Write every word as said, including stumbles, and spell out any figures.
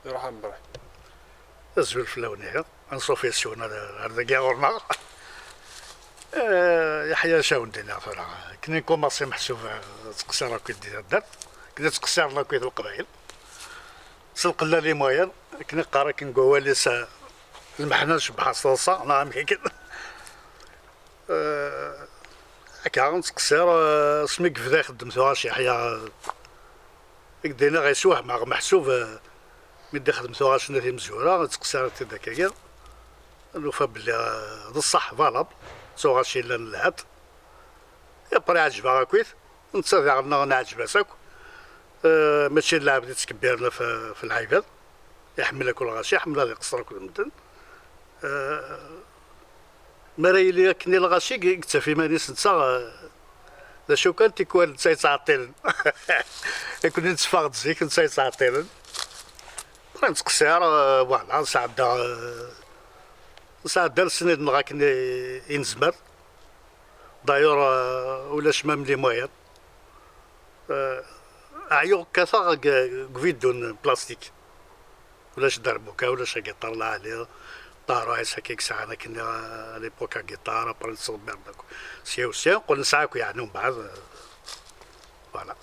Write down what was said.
Iruḥ am Ibrahim. Azul fell-awen ihi. Anṣuf yes-wen ar ar dagi ɣur-neɣ. Eh, Yeḥya acu awen-d-iniɣ tura. Akken nkumaṣi meḥsub eh, ttqeṣṣir akkit di taddart. Akken ttqeṣṣiren akkit leqbayel. S lqella les moyens. Akken iqqar akken deg wawal-is eh, lmeḥna ncebbeḥ-as taḍsa neɣ amek akken. Eh, Akka nettqeṣṣir eh, asmi yebda ixeddem tuɣac Yeḥya. I k-d-iniɣ yeswehmeɣ meḥsub eh, mi d-ixdem tuɣac n At Imezwura, ttqeṣṣireɣ-t-id akkagi. Nufa belli eh, d ṣṣeḥ valable, d tuɣac yellan lhant. Après ɛejbeɣ akkit, netta daɣen neɣ neɛǧeb-as akk. Eh, Mačči d lɛebd i ttkebbiren ɣef ɣef lɛibad. Iḥemmel akk lɣaci, iḥemmel ad iqeṣṣer akked medden. Eh, Mi ara yili akken i lɣaci, yettaf iman-is netta eh, d acu kan, tikwal netta yettɛeṭṭilen. Nekkni netteffeɣ-d zik, netta yettɛeṭṭilen. Nettqeṣṣir, eh, voilà, nesɛedda eh, nesɛedda lesnin-nneɣ akken i i nezmer. D'ailleurs eh, ulac même les moyens. Eh, Ɛyuɣ kkateɣ deg deg uvidun n plastik. Ulac derbuka, ulac agiṭar lɛali. Ṭaruɛ-is akka i yesɛan akken eh, à l'époque agiṭar, après nettṣebbir-d akk. Sya u sya, qqel nesɛa akk yeɛni umbeɛd. Eh, voilà.